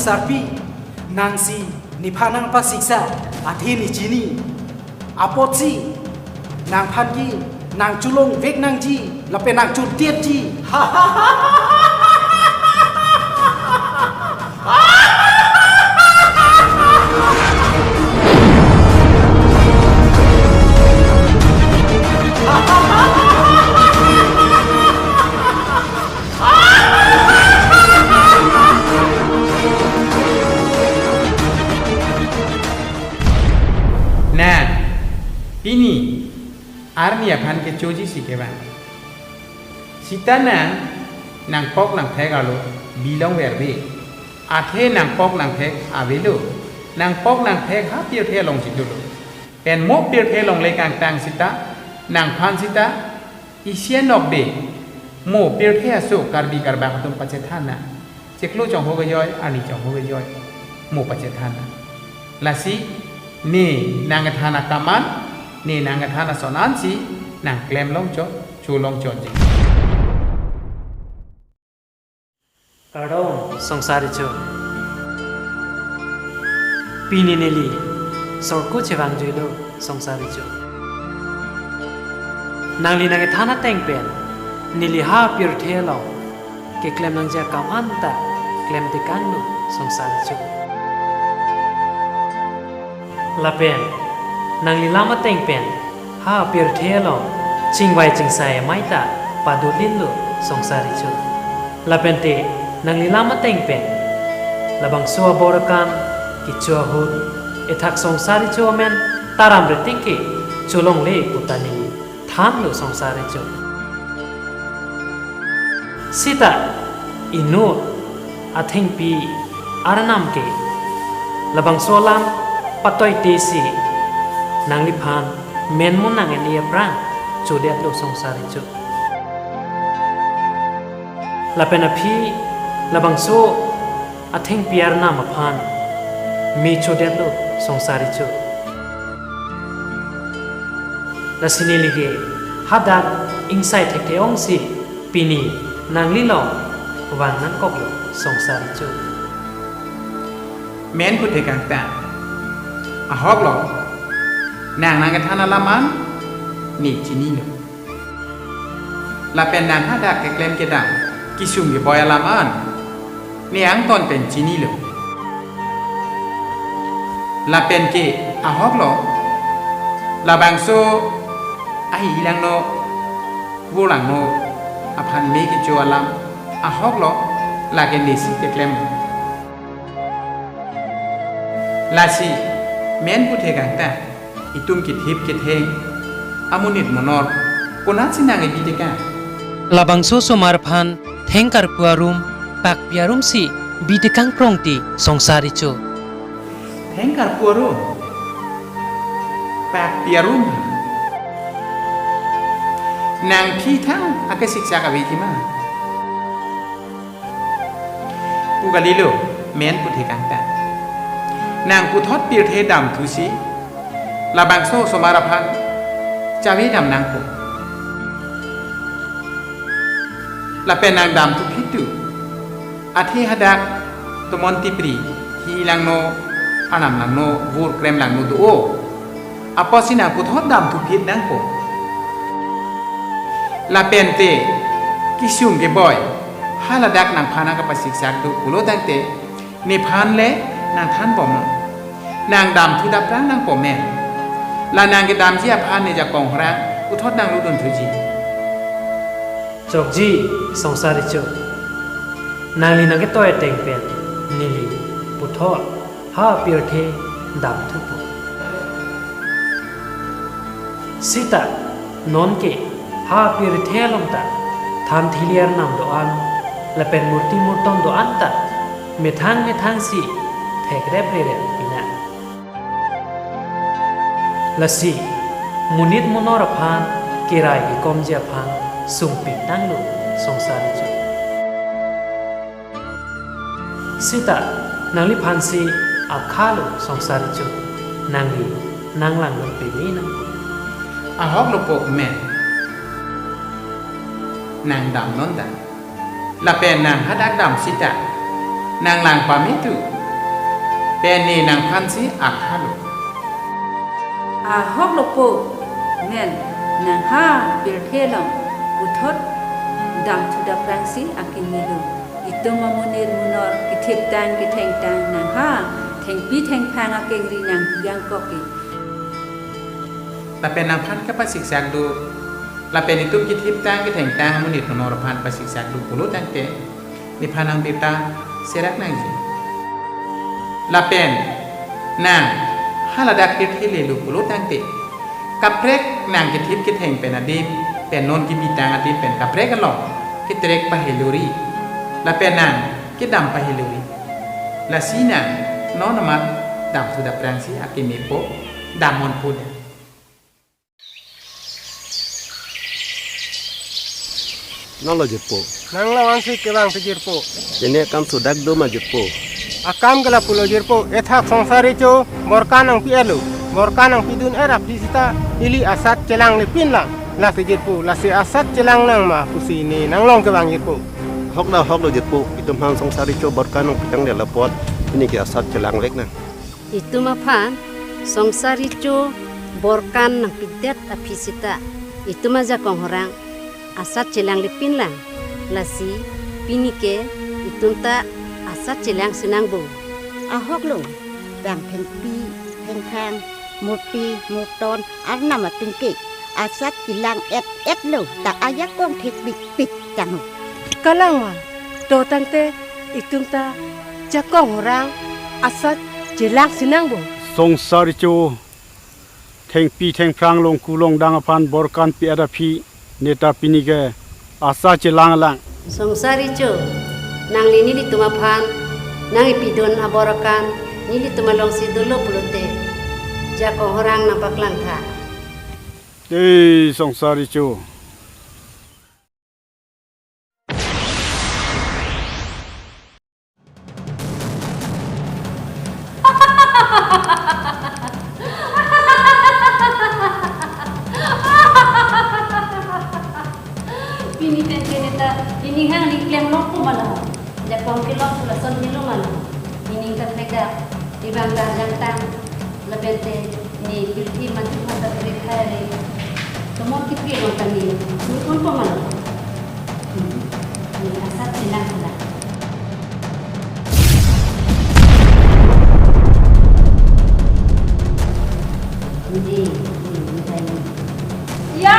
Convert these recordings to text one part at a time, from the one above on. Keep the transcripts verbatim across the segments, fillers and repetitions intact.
Sarpi, nangsi nephan nangpasiksa, athe ne chini. Apotsi nangphan ke nangcholongvek nangji, lapen nangchodetji. Nang, pini arni aphan kechoji si kevang. Sita nang, nangpok nangthek arlo bilong verve. Athe nangpok nangthek avelo. Nangpok nangthek ha pirthe alongsi dolo. Pen mo pirthe along le kangtang sita, nangphan sita, isi anokbe, mo pirthe aso Karbi Karbak atum pachethannang. Chiklo chongho kejoi, arni chongho kejoi, mo pachethannang. Lasi, ne nangkethan akam an, ne nangkethan ason ansi, nangklem longchot, cholongchotji. Kardom, Songsa Recho. Pini neli sorkut chevangjuilo, Songsa Recho. Nangli nangkethan ateng pen, neli ha pirthe along keklem nangji akam anta klemtekanglo, Songsa Recho. Lapen nangli lam ateng pen ha pirthe along chingvai chingsai amei ta padolinlo, Songsa Recho. Lapente nangli lam ateng pen labangso abor akan, kecho ahut, ethak Songsa Recho amen taram retik ke cholongle pu ta neli thanlo, Songsa Recho. Sita inut athengpi arnam ke labangso alam patoitesi nangliphan menmon nang-en-e aphrang chodetlo, Songsa Recho. Lapen aphi labangso athengpi arnam aphan me chodetlo, Songsa Recho. Lasi neli ke hadak ingsai thekthe ongsi pini nanglilong vang nangkoklo, Songsa Recho. Men puthe kangtang. Ahoklo, nang nangkethan alam an ne chinilo. Lapen nang hadak keklem kedam kesung keboi alam an ne angton pen chinilo. Lapen ke ahoklo, labangso ahi ilangno, vur langno aphan me kecho alam ahoklo, lake nesi keklem. Lasi men puthe kangtang, itum kethip ketheng amonit monor konatsi nang-ebi tekang? Labangso osomar aphan thengkarpu arum, pakpi arum si bi tekang prong ti, Songsa Recho. Thengkarpu arum, pakpi arum. Nang phi thang akesiksak aveji ma? Pu kalilo, men puthe kangtang. Nang puthot pirthe damthusi labangso osomar aphan chave dam nangpo. Lapen nang damthu phittu, athe hadak tomon tipri hi langno, arnam langno, vur krem langno do-o. Apotsi nang puthot damthu phit nangpo. Lapente kesung keboi haladak nangphan nangkapasiksak do pulo tangte, nephan le nangthan bomnon. Nang damthu dapprang nangpo men. La nang kedamji aphan ne jakong rang puthot nang ludunthuji. Chokji, Songsa Recho. Nangli nangketoi ateng pen neli puthot ha pirthe damthupo. Sita nonke ha pirthe along ta than thili arnam do-an lapen murti murton do-an ta methang methangsi thekrep rerep pina. Lasi monit monor aphan kerai kekomji aphan sungpik tanglo, Songsa Recho. Sita nangliphansi akhalo, Songsa Recho, nangli nanglang nangpeme nangpo. Ahoklo po men. Nang damnon ta. Lapen nang hadak dam sita, Nang lang pame tu. Pen ne nangphansi akhalo. Ahok lo po. Men, nang ha pirthe along puthot damthu daprangsi akimi lo. Itum amonit monor kethiptang kethengtang nang ha thengpi thengphang akengri nang piyangkok ke. Lapen nangphan kapasiksak do. Lapen itum kethiptang kethengtang amonit monor aphan pasiksak do pulo tangte, nephan nang birta serak nangji. Lapen nang haladak pirthe lelo pulo tangte, kaprek nang kethip ketheng pen adim, pen non kebitang adim pen kaprek along ketrek pahelo ri. Lapen nang kedam pahelo ri. Lasi nang non amat damthu daprangsi akimi po, damnon po da. Nanglo jirpo. Nanglo ansi kevang si jirpo. Pini akam sudak do ma jirpo. Akam ke lapulo jirpo. Ethak Songsar Recho Borkan nangpi-etlo. Borkan nangpidun-et aphi seta ili asat chelangle pinlang. Lasi jirpo, lasi asat chelang nang ma pusi ne nanglong kevang jirpo. Ahok da ahok lo jirpo. Itum aphan Songsar Recho Borkan nangpitangdet apot pini ke asat chelang vek nang. Itum aphan Songsar Recho Borkan nangpidet aphi seta itum ajakong horang asat chelangle pinlang. Lasi pini ke itum ta asat chelangsi nangbong. Ahok lo, bang thengpi thengphang, murti murton arnam atum ke asat chelang-et-etlo, ta ajakong thepikpik tangho. Kalang ma, to tangte itum ta jakong horang asat chelangsi nangbong. Songsar Recho, thengpi thengphrang longku longdang aphan Borkan pi-et aphi, ne ta pini ke asat chelang lang. Songsar Recho, nangli nelitum aphan nangkepidun aborkan nelitum alongsi dolo pulote, jakong horang nangpaklang tha. Ei, Songsar Recho. Pini tangte ne ta, pini hang ni klemlo pu ma lo. Jakong kelok pu lason helo ma lo. Pini ta thekdak, ibang ta jangtang, lapen te ne pirthe mantu kata kere khai re. Tomon kipi lo kami, ni pun pu ma lo. Ni asat chelang chelang. Ni, ni, ni tadi. Ya!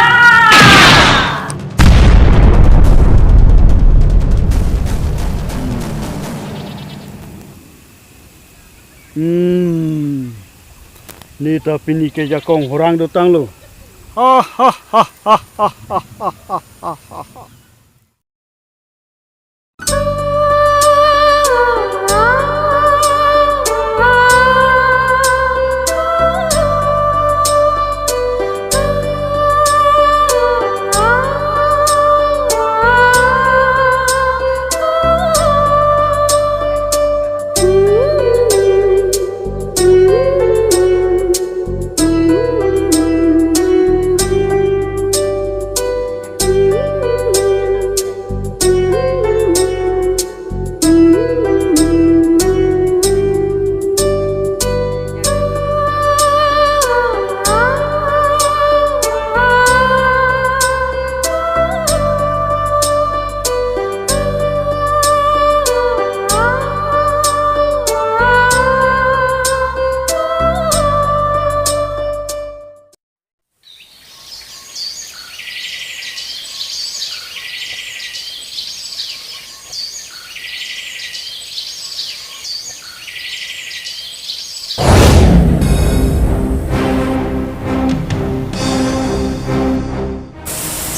Hmm. Ne ta pini ke jakong horang dotanglo. Ha, ha, ha.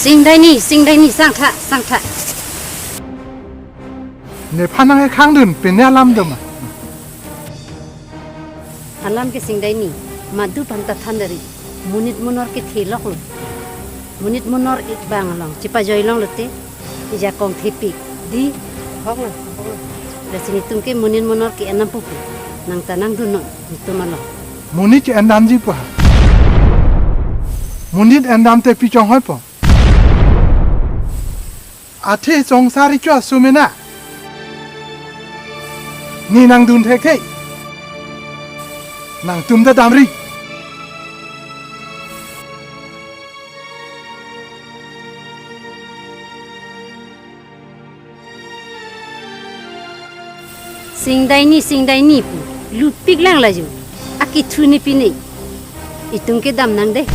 Singdaini, singdaini, sangtha, sangtha. Nephan nangkekhangdun, pine alam doma. Alam ke singdaini, madu panta thandari, monit monor kethe loklo. Monit monor ik bang along, chipajoi longlote, ijakong thepik, di, hok na, hok na. Lasi netum ke monit monor ke-en nam pupu, nang ta nangdunnon, netum along. Monit ke-endamji pu ha. Monit endamte pi chonghoi po. Athe Songsar Recho aso mena. Ne nangdun thekthe. Nangtum ta damri. Singdaini, singdaini pu lupik lang laju. Akithu ni pine. Itum ke dam nang de.